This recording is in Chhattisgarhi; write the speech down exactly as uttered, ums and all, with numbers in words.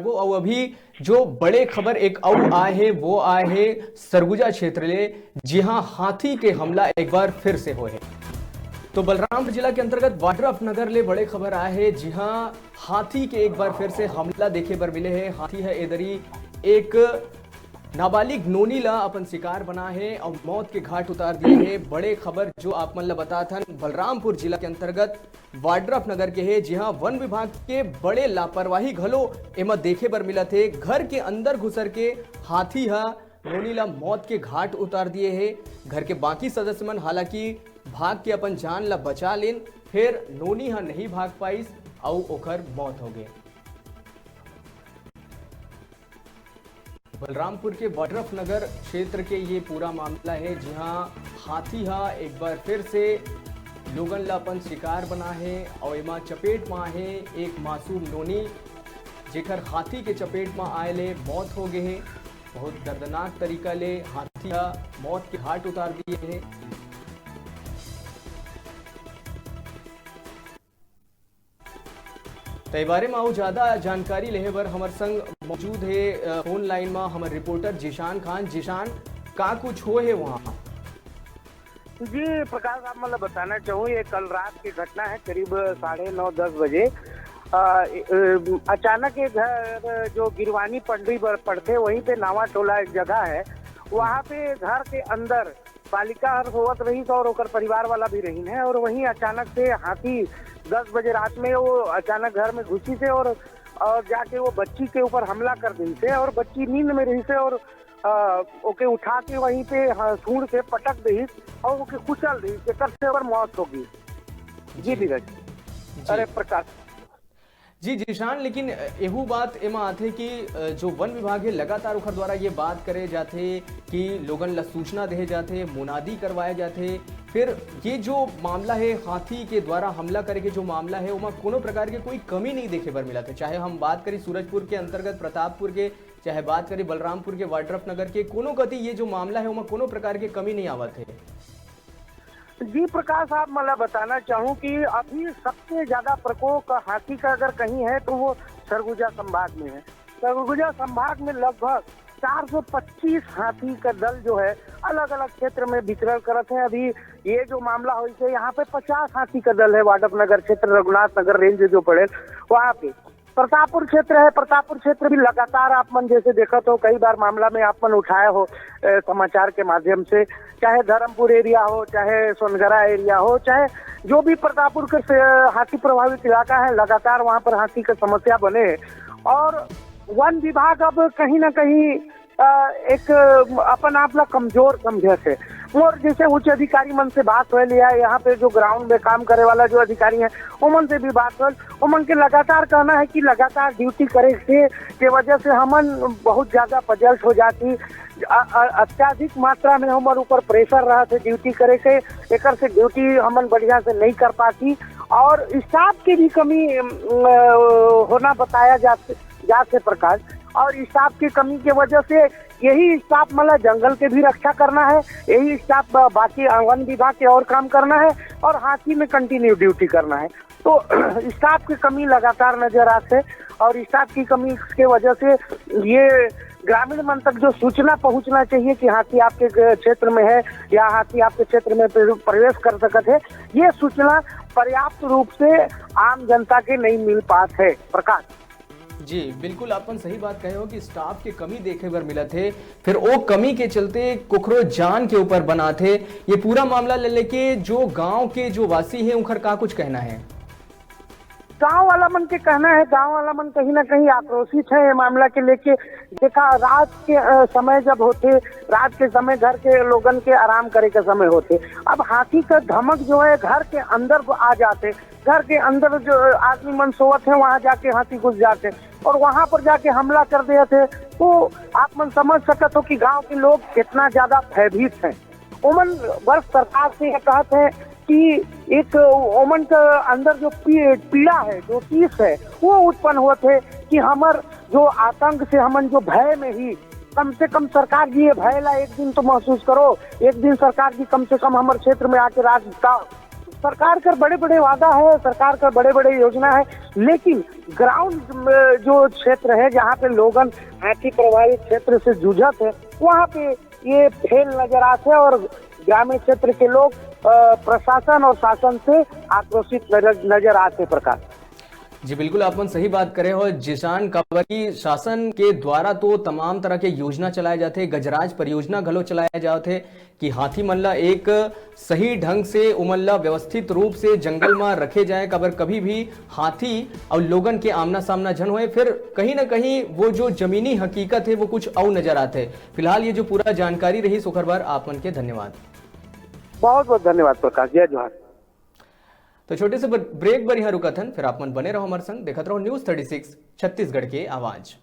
आगू। अउ अभी जो बड़े खबर एक अउ आए हे, वो आए हे सरगुजा क्षेत्र ले, जिहां हाथी के हमला एक बार फिर से होए हे। तो बलरामपुर जिला के अंतर्गत वाड्रफ नगर ले बड़े खबर आए हे, जिहां हाथी के एक बार फिर से हमला देखे बर मिले हे। हाथी ह एदरी एक नाबालिग नोनी ला अपन शिकार बना हे अउ मौत के घाट उतार दिए हे। बड़े खबर जो आप मन ला बतात हन, बलरामपुर जिला के अंतर्गत वाड्रफ नगर के हे, जिहां वन विभाग के बड़े लापरवाही घलो एमा देखे बर मिलत हे। घर के अंदर घुसर के हाथी ह नोनी ला मौत के घाट उतार दिए हे। घर के बाकी सदस्य मन हालांकि भाग के अपन जान ला बचा लेन, फेर नोनी ह नहीं भाग पाइस अउ ओकर मौत हो गे। बलरामपुर के वाड्रफ नगर क्षेत्र के ये पूरा मामला हे, जिहां हाथी ह एक बार फिर से लोगन ला अपन शिकार बना हे अउ एमा चपेट म आहे एक मासूम नोनी, जेकर हाथी के चपेट म आए ले मौत हो गे हे। बहुत दर्दनाक तरीका ले हाथी ह मौत के घाट उतार दिए हे। त ए बारे म अउ ज्यादा जानकारी लेहे बर हमर संग मौजूद हे, अ, फोन लाइन म हमर रिपोर्टर जीशान खान। जीशान, का कुछ होए हे वहाँ? जी प्रकाश, आप मतलब बताना चाहूँ, ये कल रात की घटना है, करीब साढ़े नौ, दस बजे। अ, अ, अचानक ये घर जो गिरवानी पंडरी पर पड़ते, वहीं पे नावा टोला एक जगह है, वहाँ पे घर के अंदर बालिका हर सोवत रहिस और ओकर परिवार वाला भी रहिन है और वहीं अचानक से हाथी दस बजे रात में वो अचानक घर में घुसिस हे और, और जाके वो बच्ची के ऊपर हमला कर दिस हे और बच्ची नींद में रहिस हे और, अ, ओके उठा के वहीं पे, हाँ, सूंड़ से पटक दिस और ओके कुचल दिस, जेकर से ओकर मौत हो गई। जी जी। धीरज। जी। अरे प्रकाश। जी जीशान, लेकिन एहू बात एमा आथे कि, अ, जो वन विभाग हे, लगातार ओखर द्वारा ये बात करे जाथे कि लोगन ला सूचना देहे जाथे, मुनादी करवाए जाथे, फिर ये जो मामला हे हाथी के द्वारा हमला करे के जो मामला हे, ओमा कोनो प्रकार के कोई कमी नहीं देखे बर मिलत हे। चाहे हम बात करी सूरजपुर के अंतर्गत प्रतापपुर के, चाहे बात करी बलरामपुर के वाड्रफ नगर के, कोनो कति ये जो मामला हे, ओमा कोनो प्रकार के कमी नहीं आवत हे। जी प्रकाश, आप मला बताना चाहूँ कि अभी सबसे ज्यादा प्रकोप हाथी का अगर कहीं है तो वो सरगुजा संभाग में है। सरगुजा संभाग में लगभग चार सौ पच्चीस हाथी का दल जो है, अलग-अलग क्षेत्र में विचरण करत है। अभी ये जो मामला होइस हे, यहाँ पे पचास हाथी का दल है, वाड्रफ नगर क्षेत्र, रघुनाथ नगर रेंज जो पड़े, वहाँ पे। प्रतापपुर क्षेत्र है, प्रतापपुर क्षेत्र भी लगातार आप मन जैसे देखत हो, कई बार मामला में आप मन उठाए हो, अ, समाचार के माध्यम से, चाहे धर्मपुर एरिया हो, चाहे सोनगरा एरिया हो, चाहे जो भी प्रतापपुर के से, हाथी प्रभावित इलाका है, लगातार वहाँ पर हाथी का समस्या बने है। और वन विभाग अब कहीं ना कहीं, अ, एक, अ, अपन आप ला कमजोर समझत हे। मोर जैसे उच्च अधिकारी मन से बात होए ले या यहाँ पे जो ग्राउंड में काम करे वाला जो अधिकारी हैं, ओमन से भी बात होए, ओमन के लगातार कहना है कि लगातार ड्यूटी करे से, के वजह से हमन बहुत ज्यादा पजल्ट हो जाती। अ-, अ-, अत्यधिक मात्रा में हमर ऊपर प्रेशर रहत हे ड्यूटी करे के, एकर से ड्यूटी हमन बढ़िया से नहीं कर पाती और स्टाफ के भी कमी, अम, अ, होना बताया जा, जात हे प्रकाश। और स्टाफ की कमी के वजह से यही स्टाफ मतलब जंगल के भी रक्षा करना है, यही स्टाफ बा-, बाकी वन विभाग के और काम करना है और हाथी में कंटिन्यू ड्यूटी करना है। तो स्टाफ की कमी लगातार नजर आत हे और स्टाफ की कमी के वजह से ये ग्रामीण मन तक जो सूचना पहुंचना चाहिए कि हाथी आपके ग-, क्षेत्र में है या हाथी आपके क्षेत्र में प्र-, प्रवेश कर सकत है, ये सूचना पर्याप्त रूप से आम जनता के नहीं मिल पात है। प्रकाश। जी, बिल्कुल, आप मन सही बात कहे हो कि स्टाफ के कमी देखे बर मिलत हे, फिर ओ कमी के चलते कुकरो जान के ऊपर बनात हे। ये पूरा मामला ले लेके जो गांव के जो वासी हे, उनकर का कुछ कहना है? गांव वाला मन के कहना है, गांव वाला मन कहीं ना कहीं आक्रोशित है ये मामला के लेके। देखा, रात के, अ, समय जब होथे, रात के समय घर के लोगन के आराम करे के समय होथे। अब हाथी का धमक जो है घर के अंदर को आ जाथे, घर के अंदर जो आदमी मन सोवत है वहां जाके हाथी घुस जाथे और वहां पर जाके हमला कर देथे। तो आप मन समझ सकत हो कि गांव के लोग कितना ज्यादा भयभीत हैं। ओमन बस सरकार से ये कहत हे कि एक ओमन के अंदर जो पी-, पीड़ा है, जो टीस है, वो उत्पन्न होत हे कि हमर जो आतंक से हमन जो भय में ही, कम से कम सरकार जी ये भय ला एक दिन तो महसूस करो, एक दिन सरकार जी कम से कम हमर क्षेत्र में आके राज बिताओ। सरकार कर बड़े बड़े वादा है, सरकार कर बड़े बड़े योजना है, लेकिन ग्राउंड जो क्षेत्र है, जहाँ पे लोगन हाथी प्रभावित क्षेत्र से जूझत है, वहाँ पे ये फेल नजर आते हैं और ग्रामीण क्षेत्र के लोग अ, प्रशासन और शासन से आक्रोशित नजर नजर आते हैं, प्रकाश। जी बिल्कुल, आप मन सही बात करे हो जिशान, काबर कि शासन के द्वारा तो तमाम तरह के योजना चलाए जाते, गजराज परियोजना घलो चलाए जाते कि हाथी मन ला एक सही ढंग से, उमन ला व्यवस्थित रूप से जंगल में रखे जाए, काबर कभी भी हाथी और लोगन के आमना सामना झन होए। फिर कहीं ना कहीं वो जो जमीनी हकीकत है, वो कुछ और नजर आते। फिलहाल ये जो पूरा जानकारी रही, ओखर बर आप मन के धन्यवाद। बहुत बहुत धन्यवाद प्रकाश, जय जोहार। तो छोटे से ब्रेक बर यहाँ रुकत हन, फिर आप मन बने रहो हमारे संग, देखत रहो न्यूज थर्टी सिक्स छत्तीसगढ़ के आवाज।